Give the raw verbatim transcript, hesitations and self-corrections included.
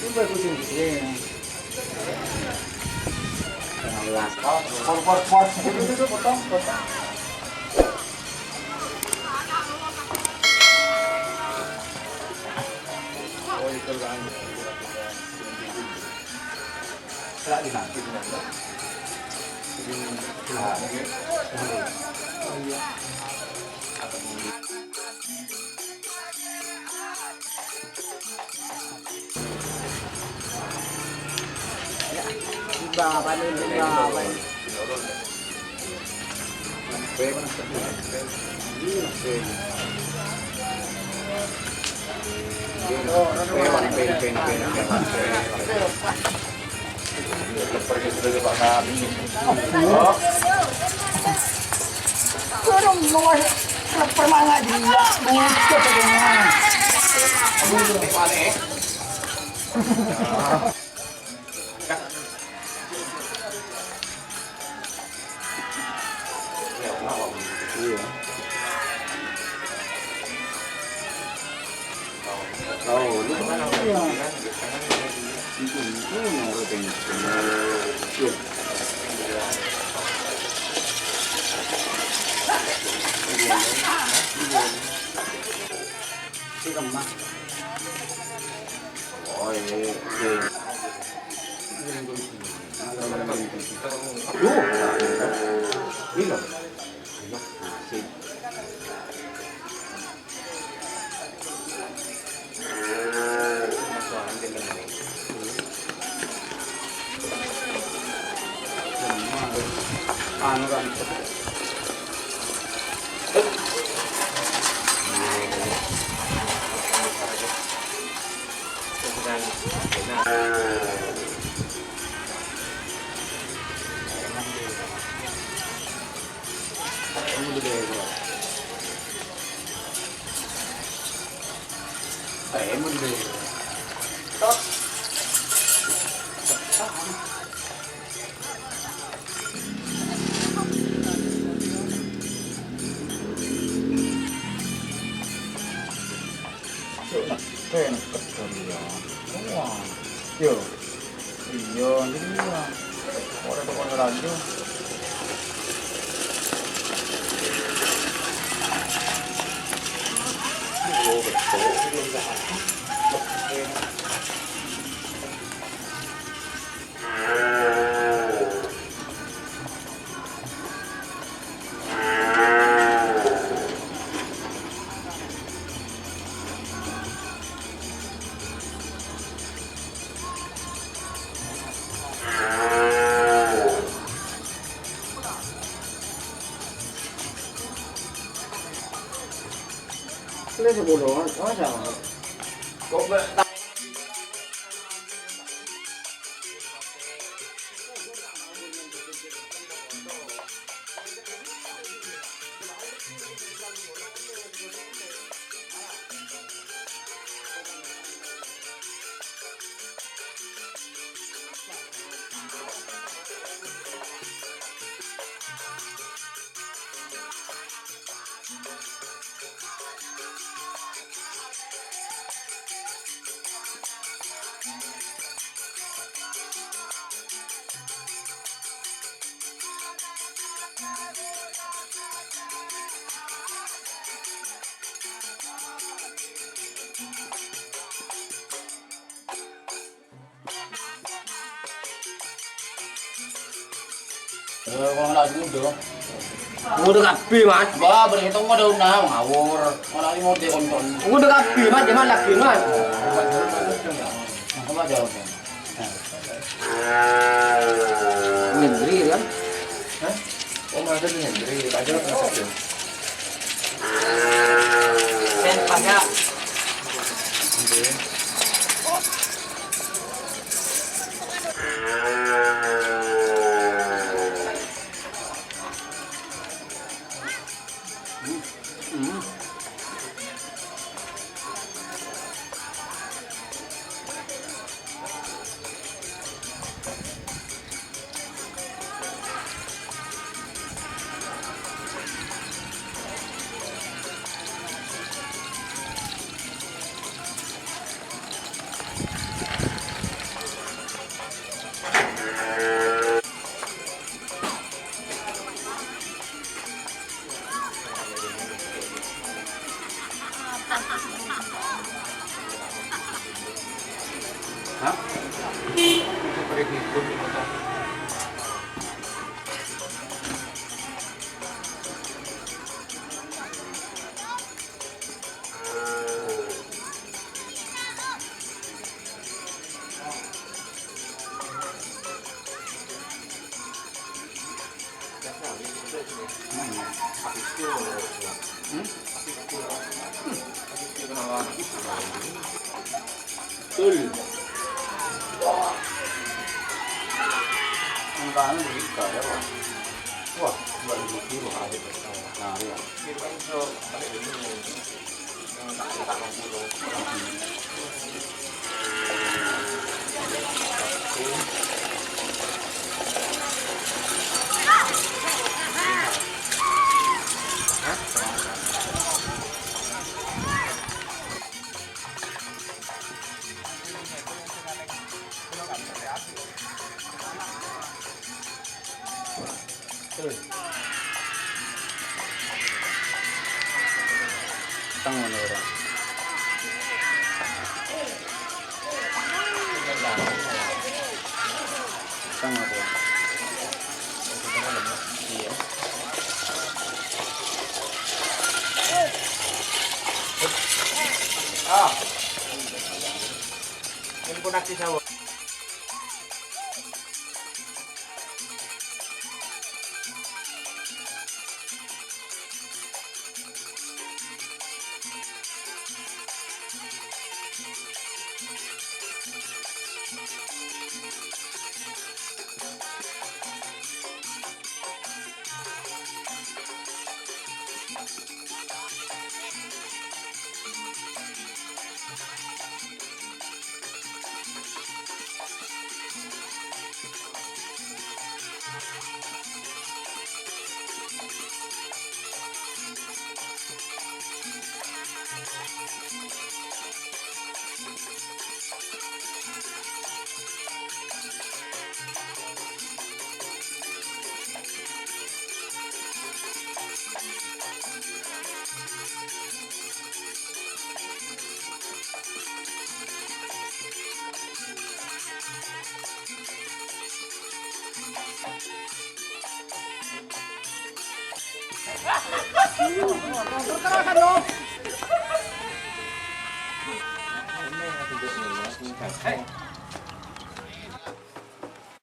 Bagus ini. Setengah belas. Por, por, por. Itu, itu, itu, potong, potong. Oh, itu kan. Iya. Oh, lu kan iya. Itu, itu yang udah pengen. Iya. Itu kan mah. Oh, iya, iya. Duh. Gila. Nah, sip. Anu kan. Cuk, nekka, nekka, ya. Wah. Yo. Iya, jadi iya. Ora teko laju. Oh, betul. Ini sepuluh, oh, sama. Kok nggak Eh, kalau nggak gitu. Udah kapi, Mas. Wah, berhitung udah, udah ngawur. Malah ini mau dikoncon. Udah kapi, Mas. Gimana lagi, Mas? Apa jawabnya? Menteri, kan? Hah? Oh, maksudnya menteri. Pak Jarod maksudnya. Sen, Pak Jarod. Hah? Hmm. Betul. Engkana begitu ya, Pak. Wah, dua ribu kilo, Pak. Nah, iya. Tang ngono ora? Tang apa? Iya. Ah. Ini pun aksi sawah.